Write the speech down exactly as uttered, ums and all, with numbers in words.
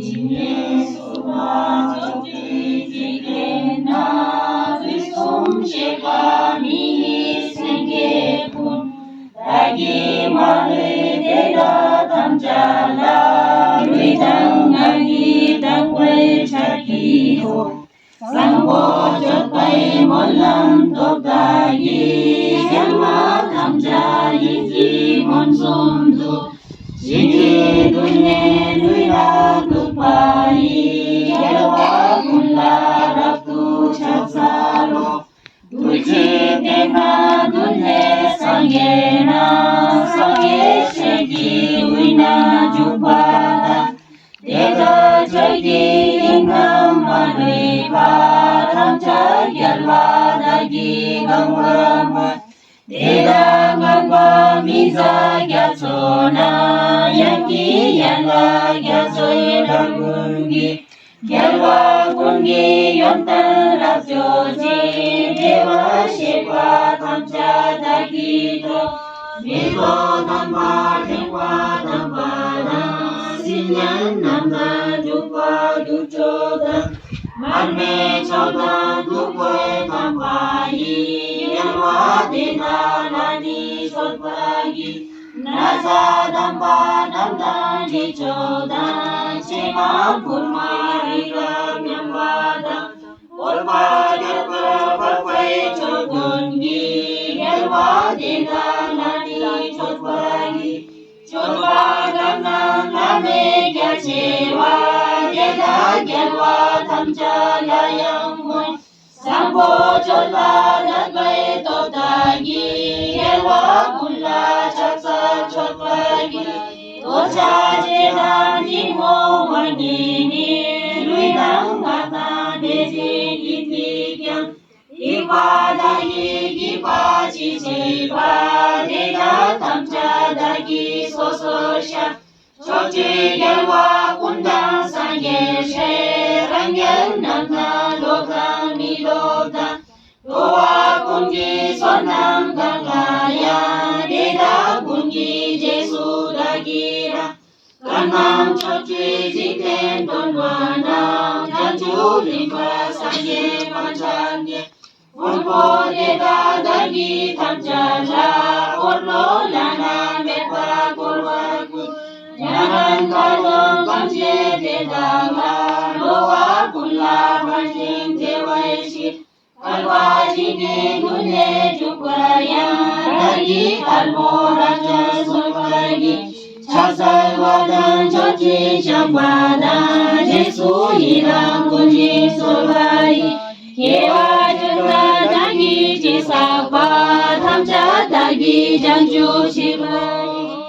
ཞིང་ལས་སུ་མ་ཕྱོགས་བཅུའི་འཇིག་རྟེན་ན། དུས་གསུམ་གཤེགས་པ་མི་ཡི་སེང་གེ་ཀུན། བདག་གིས་མ་ལུས་དེ་དག་ཐམས་ཅད་ལ། ལུས་དང་ངག་ཡིད་དག་པའི་ཕྱག་གིས་འཚོ། བཟང་པོ་སྤྱོད་པའི་སྨོན་ལམ་སྟོབས་དག་གིས། གཞན་མ་ཐམས་ཅད་ཡིད་ཀྱིས་མངོན་སུམ་དུ། ཞིང་གི་མདུན་ནས་ལུས་ལ་གཏུགས་པ་ཡིས། རྒྱལ་བ་ཀུན་ལ་རབ་ཏུ་ཕྱག་འཚལ་ལོ། རྡུལ་གཅིག་སྟེང་ན་རྡུལ་ལས་སངས་རྒྱས་ན། སངས་རྒྱས་སྲས་ཀྱི་དབུས་ན་བཞུགས་པ་དང་། དེ་དག་ཆོས་ཀྱི་དབྱིངས་རྣམ་པར་རིག་པ། ཐམས་ཅད་རྒྱལ་བ་དག་གིས་གང་བར་མོས། དེ་དག་ངན་པ་མི་བཟད་རྒྱ་མཚོ་ན། ཡང་གི་ཡན་ལག་རྒྱ་མཚོའི་སྒྲ་ཀུན་གྱིས། རྒྱལ་བ་ཀུན་གྱི་ཡོན་ཏན་རབ་བརྗོད་ཅིང་། བདེ་བར་གཤེགས་པ་ཐམས་ཅད་བདག་གིས་སྟོན། མི་ལོ་དམ་པ་ཕྲེང་བ་དམ་པ་དང་། སྲིད་གཉན་རྣམས་དང་འཇུག་པ་དུར་ཁྲོད་དང་། མར་མེ་མཆོག་དང་བདུག་སྤོས་དམ་པ་ཡིས། དམྱལ་བ་དེ་དག་ལ་ནི་མཆོད་པར་བགྱི། ན་བཟའ་དམ་པ་བསྣམས་དང་དྲི་མཆོག་དང་། ཕྱེ་མ་ཕུར་མ་རི་རབ་མཉམ་པ་དང་། བསྐོལ་བ་རྒྱས་པར་འབབ་པའི་མཆོག་ཀུན་གྱིས། དམྱལ་བ་དེ་དག་ལ་ནི་མཆོད་པར་བགྱི། མཆོད་པ་དག་རྣམས་བླ་མེད་རྒྱ་ཆེ་བ། དེ་དག་རྒྱལ་བ་ཐམས་ཅད་ལ་ཡང་མོས། བཟང་པོ་སྤྱོད་པ་དད་པའི་སྟོབས་དག་གིས། རྒྱལ་བ་ཀུན་ལ་ཕྱག་འཚལ་མཆོད་པར་བགྱི། འདོད་ཆགས་ཞེ་སྡང་གཏི་མུག་དབང་གིས་ནི། ལུས་དང་ངག་དང་དེ་བཞིན་ཡིད་ཀྱིས་ཀྱང་། སྡིག་པ་དག་གིས་བགྱིས་པ་ཅི་མཆིས་པ། དེ་དག་ཐམས་ཅད་བདག་གིས་སོ་སོར་བཤགས། ཕྱོགས་བཅུའི་རྒྱལ་བ་ཀུན་དང་སངས་རྒྱས་སྲས། རང་རྒྱལ་རྣམས་དང་ལོག་དང་མི་ལོག་དང་། འགྲོ་བ་ཀུན་གྱི་བསོད་ནམས་གང་ལ་ཡང་། དེ་དག་ཀུན་གྱི་རྗེས་སུ་བདག་གིས་འབྲང་། གང་རྣམས་ཕྱོགས་བཅུའི་འཇིག་རྟེན་སྟོན་པ་རྣམས། བྱང་ཆུབ་རིམ་པར་སངས་རྒྱས་དཔལ་ཕྱག་རྒྱའི། མགོན་པོ་དེ་དག་བདག་གིས་ཐམས་ཅད་ལ། འཁོར་ལོ་བླ་ན་མེད་པ་བསྐོར་བ་ཀུན། ཉན་རང་དགའ་སྟོན་གང་བྱེད་དེ་དག་ལ། འགྲོ་བ་ཀུན་ལ་ཕན་ཞིང་བདེ་བའི་ཕྱིར། དཔའ་བ་ཞིང་གི་མདུན་ནས་སྤྲུལ་པ་ཡང་། བདག་གིས་ཐལ་མོ་རབ་བརྐྱང་གསོལ་བ་ཡི། ཕྱག་འཚལ་བ་དང་མཆོད་ཅིང་བཤགས་པ་དང་། རྗེས་སུ་ཡི་རང་བསྐུལ་ཞིང་གསོལ་བ་ཡི། དགེ་བ་ཅུང་ཟད་བདག་གིས་ཅི་བསགས་པ། ཐམས་ཅད་བདག་གིས་བྱང་ཆུབ་བྱེད་པ་ཡི།